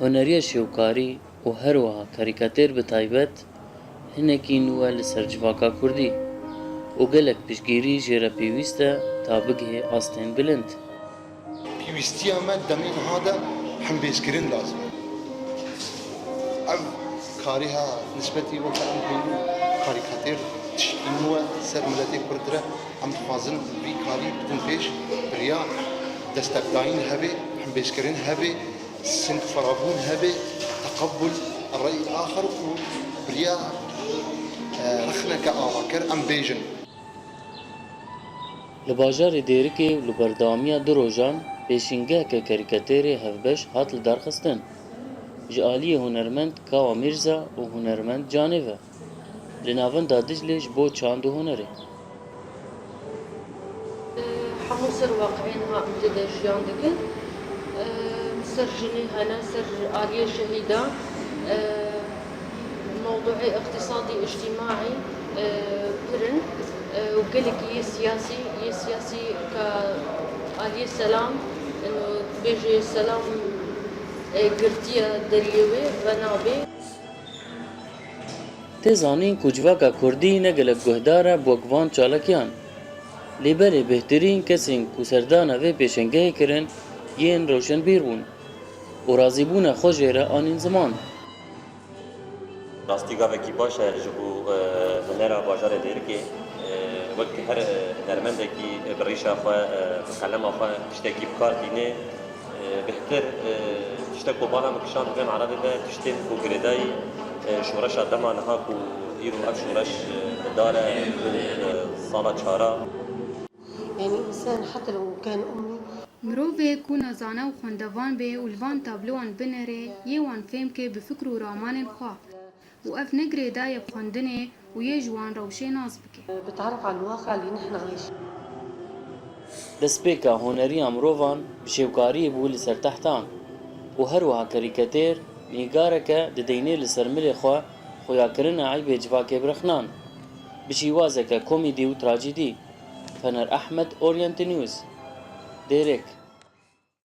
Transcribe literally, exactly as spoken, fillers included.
Huneriya şêwkarî û her wiha karîkatêr bi taybet hinekî nû e li ser civaka kurdî û gelek piştgîrî jê re pêwîst e ta bigihê astên bilind. Pêwîstiya me demê niha de hembêzkirin lazim e. Ev karî ha nisbetî weke em bêjin karîkatêr tiştî nû e ser miletê kurd re. Em dixwazin vî karî bidin pêş, bi riya destekdayîn hebe, hembêzkirin hebe, singfirabûn hebe, teqebul rey axir û bi riya, e, rexneke avaker em bêjin. Li bajarê Dêrikê û li berdewamiya du rojan pêşîngeheke karîkatêrê hevbeş hat lidarxistin. Ji aliyê hunermend Kawa Mîrza û hunermend Canê ve. Li Navenda Diclê ji bo çand û hunerê. Hemû ser waqiên ha em tê de jiyan dikin. Ser jinê hene, ser aliyê şehîdan, mewdûê îqtîsadî, îctîmaî pir in û gelekî yê siyasî, yê siyasî ka aliyê selam, ino dibêje selam girtiye deriyê wê venabê. Tê zanîn ku civaka kurdî ne gelek guhdar e bi wek van çalakiyan. Lê belê bêhtirîn kesên ku serdana vê pêşengehê kirin yên rewşenbîr bûn û razîbûna xwe jê re anîn ziman. Rastî gavekî baş e ji bo, e, hunera bajarê Dêrikê. E, wek her, e, hunermendekî, e, bi rîşa xwe, e, bi qelema xwe tiştekî bi kar tîne. E, bêhtir, e, tiştek ku bala min kişand di vê erebê de tiştên ku girêdayî, e, şoreşa dema niha ku îro ev şoreş, e, li dar e, ku, e, sala çara. يعني إنسان حتى لو كان أمي. Mirovê ku nezane û xwendevan bê û li van tablowan binêre, yê wan fêm ke bi fikr û ramanên xwe. Û ev ne girêdayî bi xwendinê û yê ji wan rewşê nas bike. بتعرف على الواقع اللي نحن عايشين. Destpêka huneriya mirovan bi şêwkariyê bû li ser tehtan û her wiha karîkatêr, nîgareke dideynê li ser milê xwe, xuyakirina eybê civakê bi rexnan, bi şîwazeke komîdî û trajîdî. Fener Ehmed, Orient News, Dêrek.